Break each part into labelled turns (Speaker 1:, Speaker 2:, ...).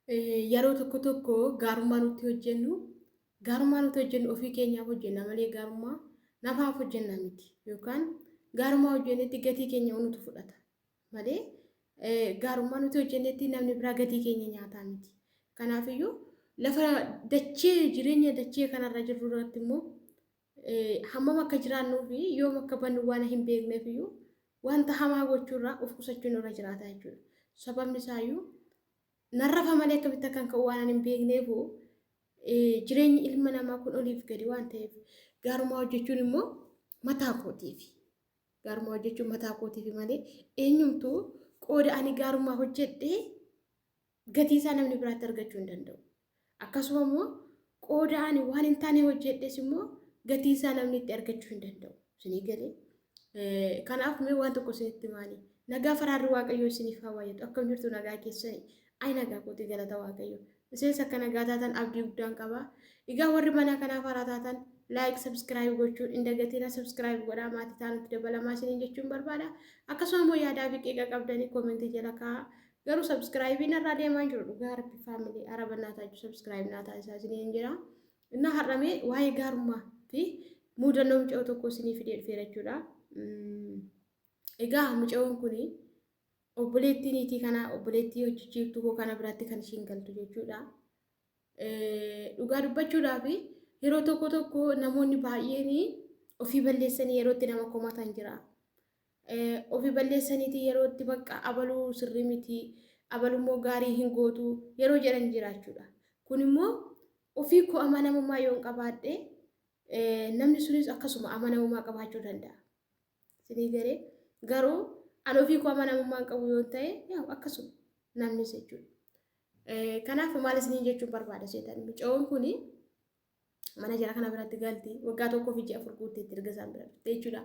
Speaker 1: Yeroo tokko tokko gaarummaa nuti hojjennu gaarummaa nuti hojjennu ofii keenyaaf hojjenna malee gaarummaa namaaf hojjenna miti yookaan gaarummaa hojjennetti gatii keenya nutu fudhata malee gaarummaa nuti hojjennetti namni biraa gatii keenya nyaataa miti. Kanaafiyyuu lafa dachee jireenya dachee kanarra jirru irratti immoo hammam akka jiraannuu fi yoom akka bannu waan hin beekneef iyyuu wanta hamaa gochuurraa of qusachuun irra jiraata jechuudha. Sababni isaayyuu narrafa malee akkamitti akkan ka'u waan hin beekneefu jireenyi ilma namaa kun oliif gadi waan ta'eef gaarummaa hojjechuun immoo mataa kootiifi. Gaarummaa hojjechuun mataa kootiifi malee eenyumtuu qooda ani gaarummaa hojjedhee gatii isaa namni biraatti argachuu hin danda'u. Akkasuma immoo qooda ani waan hin taane hojjedhes immoo gatii isaa namni itti argachuu hin danda'u. Isinii galee. Kanaaf mee waan tokko isinitti maali? Nagaa faraarri Waaqayyoo isiniif haa baay'atu. Akkam jirtu nagaa keessani? Ayi nagaa kooti galata Waaqayyoo. Isinis akka nagaa taatan abdii guddaan qaba. Egaa warri mana kanaaf haaraa taatan like subscribe gochuun hin dagatina subscribe godhaa maatii taanutti dabalamaa isiniin jechuun barbaada. Akkasuma immoo yaadaa fi qeeqa qabdanii koomentii jala kaa'aa. Garuu subscribe narraa deemaa hin jiru dhugaa rabbi family araba naa taaju subscribe naa taasisaa isiniin jira. Innaa har'amee waa'ee gaarummaa fi muudannoo mucayyoo tokko isinii fidee dhufeera jechuudha. Egaa mucayyoon kun obboleettii niitii kanaa obboleettii hojjechiiftuu koo kana biratti kan ishiin galtu jechuudha. Dhugaa dubbachuudhaaf yeroo tokko tokko namoonni baay'een ofii balleessanii yeroo itti nama komatan jira. Ofii balleessaniiti yeroo itti bakka abaluu sirrii miti abalummoo gaarii hin gootu yeroo jedhan jiraachuudha. Kun immoo ofii koo amanamummaa yoon qabaadhe namni sunis akkasuma amanamummaa qabaachuu danda'a. Isinii galee garuu ani ofii koo amanamummaa hin qabu yoo ta'e yaa akkasuma namnis jechuudha. Kanaaf maal isiniin jechuun barbaada seetan mucayyoon kuni mana jara kana biratti galti waggaa 1 fi ji'a 4 guutteetti erga isaan bira dhufte jechuudha.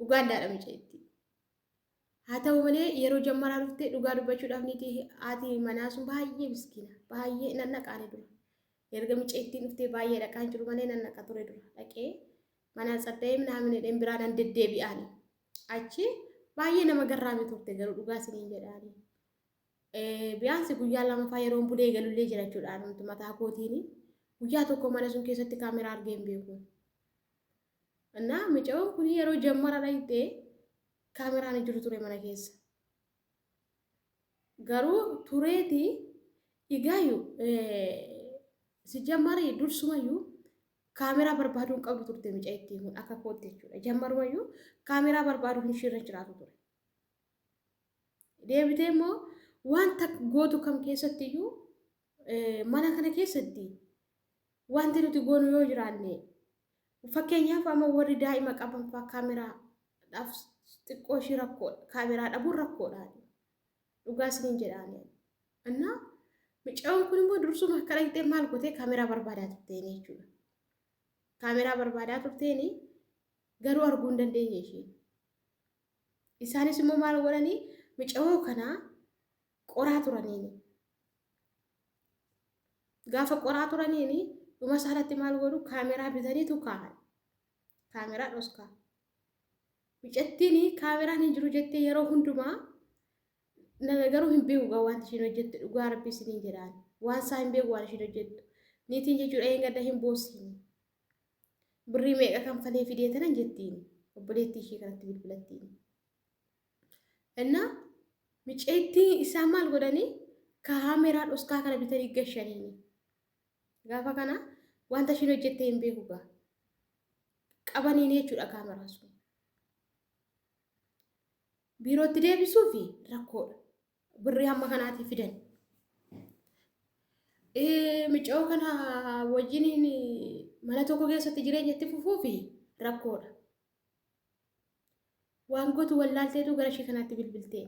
Speaker 1: Ugaandaadha mucayyotti. Haa ta'u malee yeroo jammaraa dhufte dhugaa dubbachuudhaaf niitii haati manaa sun baay'ee miskiina baay'ee nan dhaqaane dura. Erga mucayittiin dhuftee baay'ee dhaqaan jiru malee nan dhaqa ture dura dhaqee mana tsadda'ee minaamin jedheen biraa nan deddeebi'aani. Achi baay'ee nama garraami turte garuu dhugaa isiniin jedhaani. Biyaansi guyyaa lamafaa yeroon bulee galullee jira jechuudha anumti mataa kootiin. Guyyaa tokko mana sun keessatti kaameraa argee hin beeku. Innaa mucayyoon kun yeroo jammara dhayxee kaameraan hin jiru ture mana keessa. Garuu tureeti igaayyu si jammari dursumayyuu kaameraa barbaaduu hin qabdu turte mucayittiin kun akka kootti jechuudha. Jammarumayyuu kaameraa barbaaduu hin ishiirra jiraatu ture. Deebitee immoo wanta gootu kam keessatti iyyuu mana kana keessatti wanti nuti goonu yoo jiraanne fakkeenyaaf amma warri daa'ima qaban fa'aa kaameraadhaaf xiqqoo ishii rakkoodha. Kaameraa dhabuun rakkoodha. Dhugaa isiniin jedhaani. Innaa mucaan kun immoo dursuma akka dhaqxee maal gootee kaameraa barbaadaa turteeni jechuudha. Kaameraa barbaadaa turteeni garuu arguu hin dandeenye isheen. Isaanis immoo maal godhanii micawoo kana qoraa turaniini. Gaafa qoraa turaniini dhuma isaarratti maal godhu kaameraa bitaniitu kaa'an. Kaameraa dhoskaa. Micattiin kaameraan hin jiru jettee yeroo hundumaa nama garuu hin beeku gaa wanti ishiin hojjettu dhugaa rabbi isiniin jedhaan. Waan isaa hin beeku waan ishiin hojjettu. Niitiin jechuudha een gadda hin boossiin. Birrii meeqa kanfalee fidee tanan jettiin obboleettii ishee kanatti bilbilattiin. Innaa miceettii isaa maal godhanii kaameraa dhoskaa kana bitanii gashaniini. Gaafa kana wanta ishiin hojjettee hin beeku gaa. Qabaniin jechuudha kaameraa sun. Biirootti deebisuu fi rakkoodha. Birrii hamma kanaatii fidan. Micoo kana wajjiniin mana tokko keessatti jireenya itti fufuu fi rakkoodha. Waan gootu wallaalteetu gara ishee kanaatti bilbiltee.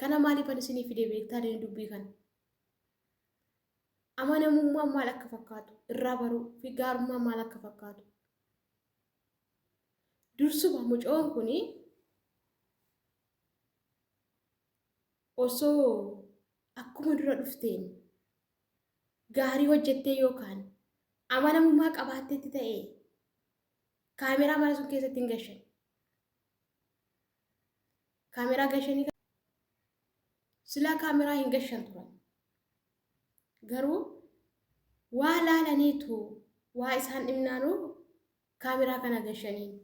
Speaker 1: Kana maaliifan isinii fide beektaa dubbii kana? Amanamummaan maal akka fakkaatu irraa baruu fi gaarummaan maal akka fakkaatu. Dursuma mucoon kun osoo akkuma dura dhufteen gaarii hojjettee yookaan amanamummaa qabaatteetti ta'ee kaameraa mana sun keessatti hin gashan. Kaameraa gashanii Silaa kaameraa hin gashan turan. Garuu waa laalaniitu waa isaan dhimnaanuu kaameraa kana gashaniin.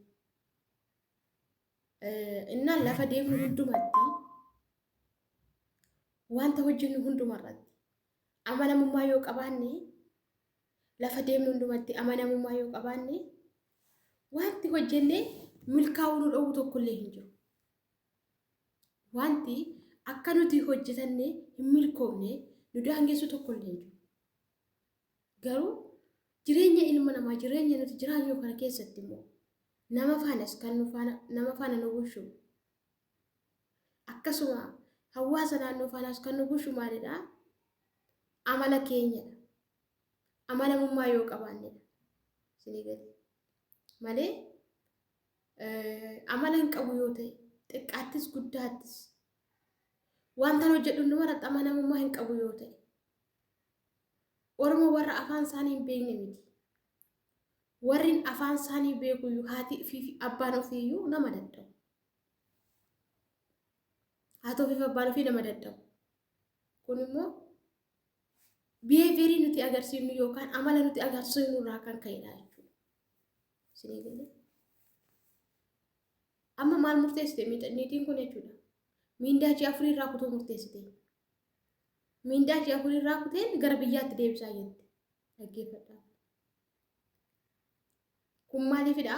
Speaker 1: Innaan lafa deemnu hundumatti wanta hojjennu hundumarratti amanamummaa yoo qabaanne lafa deemnu hundumatti amanamummaa yoo qabaanne wanti hojjenne milkaa'uu nu dhowwu tokkollee hin jiru. Wanti akka nuti hojjetanne hin milkoofne nu daangessu tokkollee hin jiru. Garuu jireenya ilma namaa jireenya nuti jiraannu kana keessatti immoo nama faanas kan nu faana nama faana nu bulchu akkasuma hawaasa naannoo faanaas kan nu bulchu maalidha? Amala keenyadha. Amanamummaa yoo qabaannedha. Isinii gadi. Malee amala hin qabu yoo ta'e xiqqaattis guddaattis wanta hojjedhu hundumarratti amanamummaa hin qabu yoo ta'e Oromoo warra afaan isaanii hin beekne miti. Warri afaan isaanii beekuyyuu haati ofii fi abbaan ofiiyyuu nama dadhabu. Haati ofii fi abbaan ofii nama dadhabu. Kun immoo biheeviyerii nuti agarsiifnu yookaan amala nuti agarsiifnu irraa kan ka'edha jechuudha. Isinii galee? Amma maal murteessite niitiin kun jechuudha. Miindaa ji'a afurii irraa kutuu murteessite. Miindaa ji'a afurii irraa kuteen gara biyyaatti deebisaa jette. Dhaggeeffadhaa. Kun maaliifidha?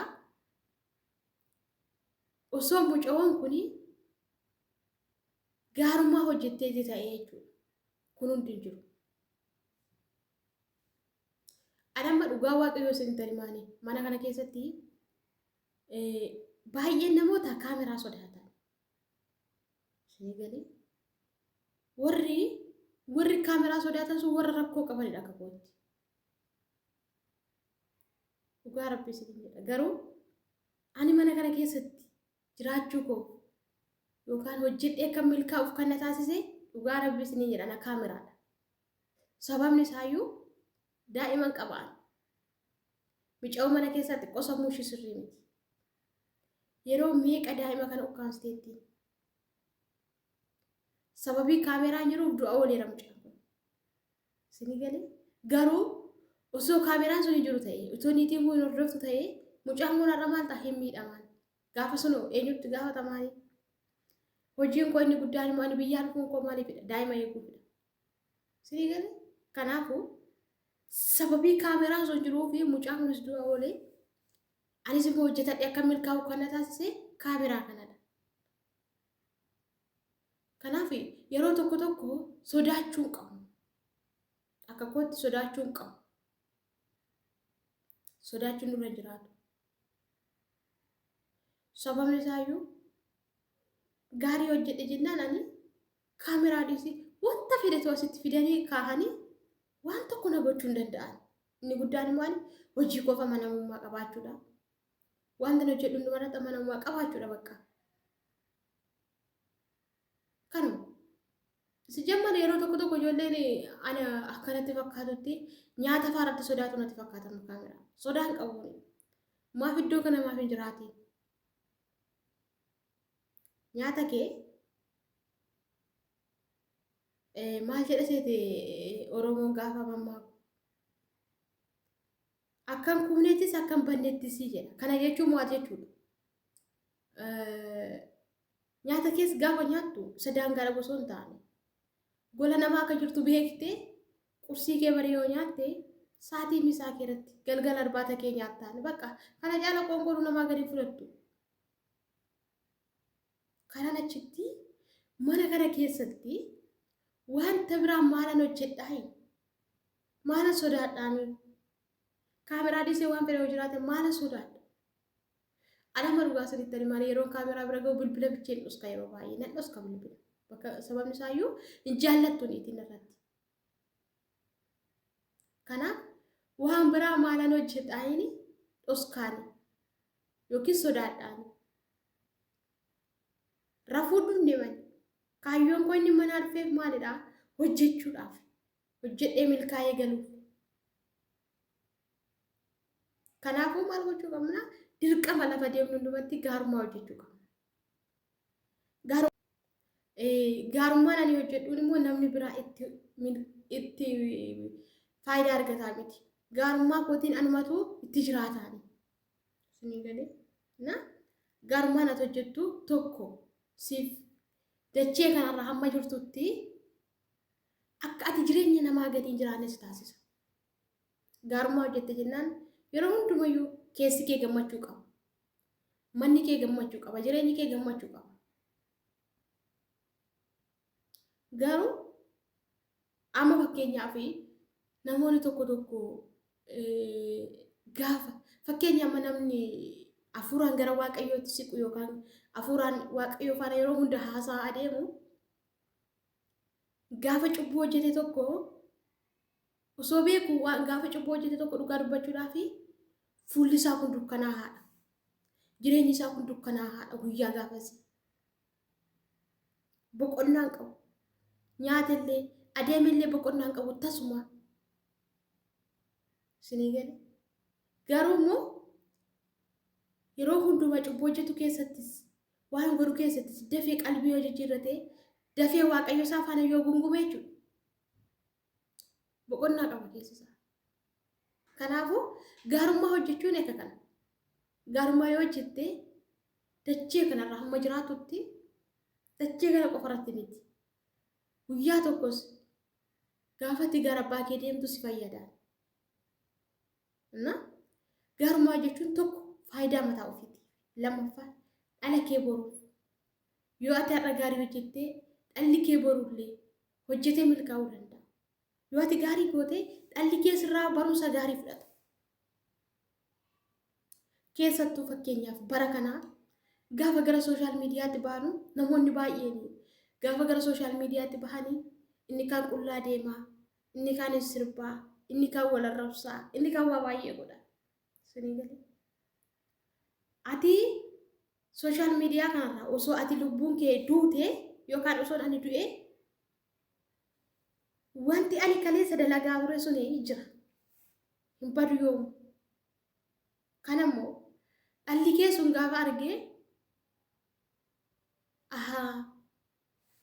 Speaker 1: Osoo mucawoon kun gaarummaa hojjetteeti ta'ee jechuudha. Kun hundi hin jiru. Ani amma dhugaa waaqayyoo isin talimaanii mana kana keessatti baay'een namoota kaameraa sodaatan. Isinii galee warri warri kaameraa sodaatan sun warra rakkoo qabanidha akka kootti. Dhugaa rabbi isin jedha. Garuu ani mana kana keessatti jiraachuu koo yookaan hojjedhee kan milkaa'uuf kan na taasise dhugaa rabbi isin jedha na kaameraadha. Sababni isaayyuu daa'iman qabaan. Mica'oo mana keessaa xiqqoo sammuu ishii sirrii miti. Yeroo meeqa daa'ima kana ukkaamsiteetti. Sababii kaameraan jiruuf du'a ooleera mucaan kun. Isinii galee? Garuu osoo kaameraan sun hin jiru ta'e, otoo niitiin kun hin hordoftu ta'e, mucaan kun har'a maal ta'a hin miidhamaan. Gaafa sun eenyutti gaafatamaani? Hojiin koo inni guddaan immoo ani biyyaa dhufuun koo maaliifidha? Daa'ima eeguufidha. Isinii galee? Kanaafuu sababii kaameraan sun jiruu fi mucaan kunis du'a oolee anis immoo hojjetadhe akka milkaa'u kan na taasise kaameraa kanadha. Kanaaf yeroo tokko tokko sodaachuu hin qabnu. Akka kootti sodaachuu hin qabnu. Sodaachuun nurra hin jiraatu. Sababni isaayyuu gaarii hojjedhe jennaan ani kaameraa dhiisii wanta fedhetu asitti fidanii kaahanii waan tokko na gochuu hin danda'an. Inni guddaan immoo ani hojii koof amanamummaa qabaachuudha. Wanta hojjedhu hundumarratti amanamummaa qabaachuudha bakka. Kanuma. Si jammar yeroo tokko tokko ijoolleen ana akkanatti fakkaatutti nyaata fa'aa irratti sodaatu natti fakkaata kaameraa. Sodaan qabu. Maaf iddoo kana maaf hin jiraatiin? Nyaata kee maal jedha seete Oromoon gaafa mammaaku? Akkan kuufnettis akkan bannettis jedha. Kana jechuun maal jechuudha? Nyaata kees gaafa nyaattu isa daangaa dhabu osoo hin taane gola namaa akka jirtu beektee qursii kee barii yoo nyaatte saatii misaa kee irratti galgala irbaata kee nyaattaan bakka kana caala qoonqooduu namaa gadi fudhattu. Kanaan achitti mana kana keessatti wanta biraa maalan hojjedhaayi? Maalan sodaadhaani? Kaameraa dhiisee waan fedhe yoo jiraate maalan sodaadha? Anama dhugaa sirriitti ani maali yeroo kaameraa bira ga'u bilbila bicheen dhoska yeroo baay'ee nan dhoska bilbila. Bakka sababni isaayyuu hin jaallattu niitiin irratti. Kanaaf waan biraa maalan hojjedhaayini dhoskaani yookiin sodaadhaani. Rafuu dhufne mani. Kaayyoon koo inni manaa dhufeef maalidha? Hojjechuudhaaf. Hojjedhee milkaa'ee galuuf. Kanaafuu maal gochuu qabna? Dirqama lafa deemnu hundumatti gaarummaa hojjechuu qabna. Gaarummaan ani hojjedhuun immoo namni biraa itti faayidaa argataa miti. Gaarummaa kootiin anumatu itti jiraataani. Isinii galee? Na gaarummaan ati hojjettu tokko siif dachee kanarra hamma jirtutti akka ati jireenya namaa gadi hin jiraanne si taasisa. Gaarummaa hojjette jennaan yeroo hundumayyuu keessi kee gammachuu qaba. Manni kee gammachuu qaba. Jireenyi kee gammachuu qaba. Garuu amma fakkeenyaaf namoonni tokko tokko gaafa fakkeenya amma namni hafuuraan gara Waaqayyootti siqu yookaan hafuuraan Waaqayyoo faana yeroo hunda haasaa adeemu gaafa cubbuu hojjete tokko osoo beeku waan gaafa cubbuu hojjete tokko dhugaa dubbachuudhaaf fuulli isaa kun dukkanaa'aadha. Jireenyi isaa kun dukkanaa'aadha guyyaa gaafas. Boqonnaa hin qabu. Nyaatellee adeemellee boqonnaa hin qabu tasuma. Isinii gale. Garuu immoo yeroo hundumaa cubbuu hojjetu keessattis waan godhu keessattis dafee qalbii yoo jijjiirrate dafee Waaqayyo isaa faana yoo gungume jechuudha. Boqonnaa qaba keessa isaa. Kanaafuu gaarummaa hojjechuun akka kana. Gaarummaa yoo hojjette dachee kanarra hamma jiraatutti dachee kana qofarratti miti. Guyyaa tokkos gaafa ati gara abbaa kee deemtu si fayyada. Na gaarummaa hojjechuun tokko faayidaa mataa ofiiti. Lammaffaa dhala kee boruuf. Yoo ati har'a gaarii hojjettee dhalli kee borullee hojjetee milkaa'uu danda'a. Yoo ati gaarii goote dhalli kee sirraa barumsa gaarii fudhata. Keessattuu fakkeenyaaf bara kanaa gaafa gara social miidiyaatti baanu namoonni baay'een gaafa gara social miidiyaatti bahanii inni kaan qullaa deemaa, inni kaan sirbaa, inni kaan wal arrabsaa, inni kaan waa baay'ee godha. Isinii galee? Ati social miidiyaa kanarraa osoo ati lubbuun kee duute yookaan osoo ani du'e wanti ani kaleessa dalagaa ture sun jira. Hin badu yoomu. Kanammoo dhalli kee sun gaafa argee ahaa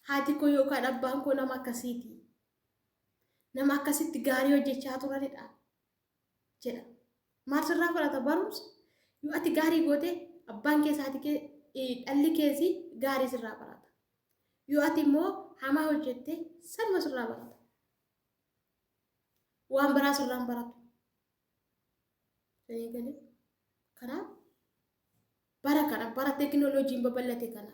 Speaker 1: haati koo yookaan abbaan koo nama akkasiiti. Nama akkasitti gaarii hojjechaa turanidha jedha. Maal sirraa fudhata barumsa? Yoo ati gaarii goote abbaan kees haati kee dhalli keesi gaarii sirraa barata. Yoo ati immoo hamaa hojjette sanuma sirraa barata. Waan biraa sirraan baratu. Kanaaf bara kana bara teekinooloojiin babal'ate kana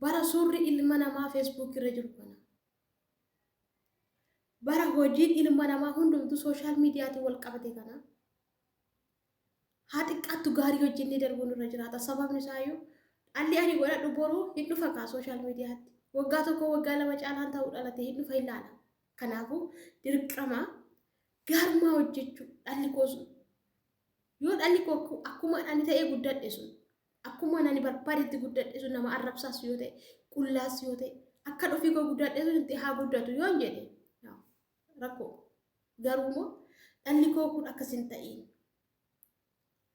Speaker 1: bara suurri ilma namaa Facebook irra jiru kana bara hojiin ilma namaa hundumtuu social miidiyaatiin wal qabate kana haa xiqqaattu gaarii hojjennee darbuun irra jiraata. Sababni isaayyuu dhalli ani godhadhu boruu hin dhufa kaa social miidiyaatti. Waggaa tokko waggaa lama caalaan ta'uu dhalate hin dhufa ilaala. Kanaafuu dirqama gaarummaa hojjechuu dhalli koo sun yoo dhalli koo akkuma ani ta'ee guddadhe sun akkuma ani barbaadetti guddadhe sun nama arrabsaas yoo ta'e qullaas yoo ta'e akka ofii koo guddadhe sun itti haa guddatu yoo hin jedhe rakkoo. Garuu immoo dhalli koo kun akkas hin ta'iin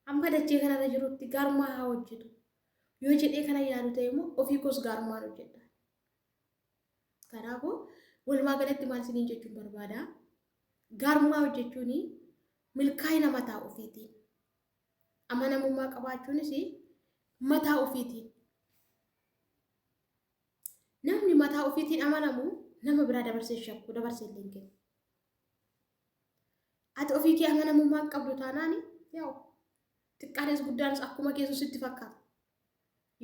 Speaker 1: hamma dachee kanarra jirutti gaarummaa haa hojjetu yoo jedhee kana yaadu ta'e immoo ofii koos gaarummaan hojjedha. Kanaafuu walumaa galatti maal isiniin jechuun barbaada? Gaarummaa hojjechuun milkaa'ina mataa ofiitiin. Amanamummaa qabaachuunis mataa ofiitiin. Namni mataa ofiitiin amanamu nama biraa dabarsee shakku dabarsee illee hin kennu. Ati ofii kee amanamummaa hin qabdu taanaan yaa'u xiqqaanis guddaanis akkuma keessu sitti fakkaata.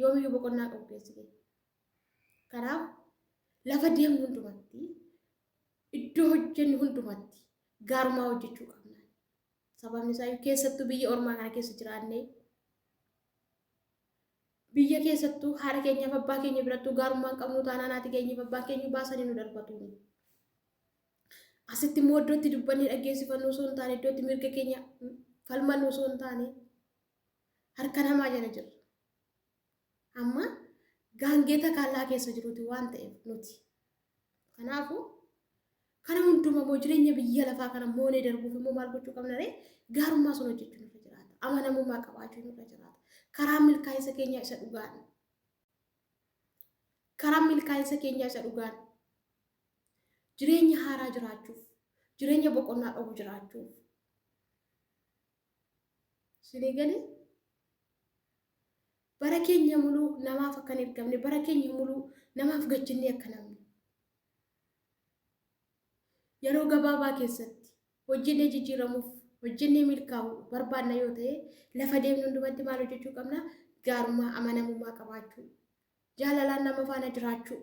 Speaker 1: Yoomiyyuu boqonnaa qabu keessi kee. Kanaaf lafa deemnu hundumatti iddoo hojjennu hundumatti gaarummaa hojjechuu qabna. Sababni isaa keessattuu biyya ormaa kana keessa jiraannee biyya keessattuu haadha keenyaaf abbaa keenya birattuu gaarummaa hin qabnu taanaan haati keenyaaf abbaan keenya baasanii nu darbatu. Asitti immoo iddootti dubbannee dhaggeessifannu osoo hin taane iddootti mirga keenya falmannu osoo hin taane harka namaa jala jirra. Amma gaangee takaallaa keessa jiruti waan ta'eef nuti. Kanaafuu kana hunduma immoo jireenya biyya lafaa kana moonee darbuuf immoo maal gochuu qabna ree? Gaarummaa sun hojjechuun irra jiraata. Amanamummaa qabaachuun irra jiraata. Karaa milkaa'insa keenyaa isa dhugaadha. Karaan milkaa'insa keenyaa isa dhugaan jireenya haaraa jiraachuuf, jireenya boqonnaa qabu jiraachuuf. Isinii galee? Bara keenya muluu namaaf akka hin ergamne, bara keenya muluu namaaf gachinnee akka namni. Yeroo gabaabaa keessatti hojjennee jijjiiramuuf, hojjennee milkaa'uu barbaanna yoo ta'e, lafa deemnu hundumatti maal hojjechuu qabna? Gaarummaa, amanamummaa qabaachuu, jaalalaan nama faana jiraachuu.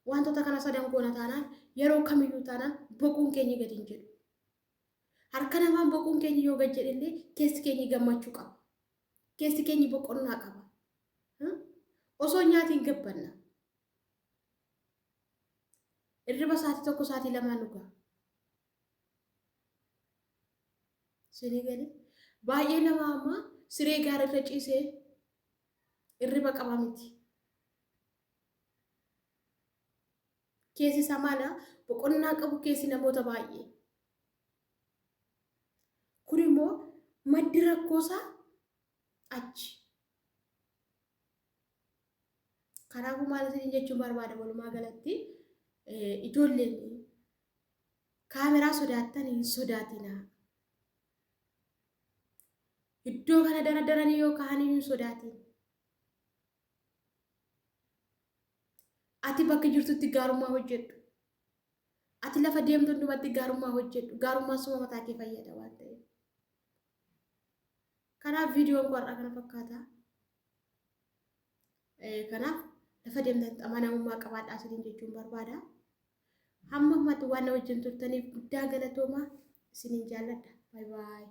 Speaker 1: Wantoota kana sadan goona taanaan, yeroo kamiyyuu taanaan boquun keenya gadi hin jedhu. Harka namaan boquun keenya yoo gad jedhellee keessi keenya gammachuu qaba. Keessi keenya boqonnaa qaba. Osoo nyaatiin gabbanna. Irriba sa'aatii 1 sa'aatii 2 nu gaha. Isinii galee? Baay'ee nama amma siree gaarii irra ciisee irriba qaba miti. Keessi isaa maala? Boqonnaa qabu keessi namoota baay'ee. Kun immoo maddi rakkoosaa achi. Kanaafuu maal isin jechuun barbaada, walumaa galatti ijoolleen kaameraa sodaattan hin sodaatinaa. Iddoo kana dara daranii yoo ka'anii hin sodaatin. Ati bakka jirtutti gaarummaa hojjedhu. Ati lafa deemtu hundumatti gaarummaa hojjedhu. Gaarummaan suma mataa kee fayyada waan ta'eef. Kanaaf viidiyoon koo har'aa kana fakkaata. Kanaaf lafa deemtanitti amanamummaa qabaadhaa isiniin jechuun barbaada. Hamma ammaatti waan na wajjin turtaniif guddaa galatoomaa, isiniin jaalladha. Baay baay.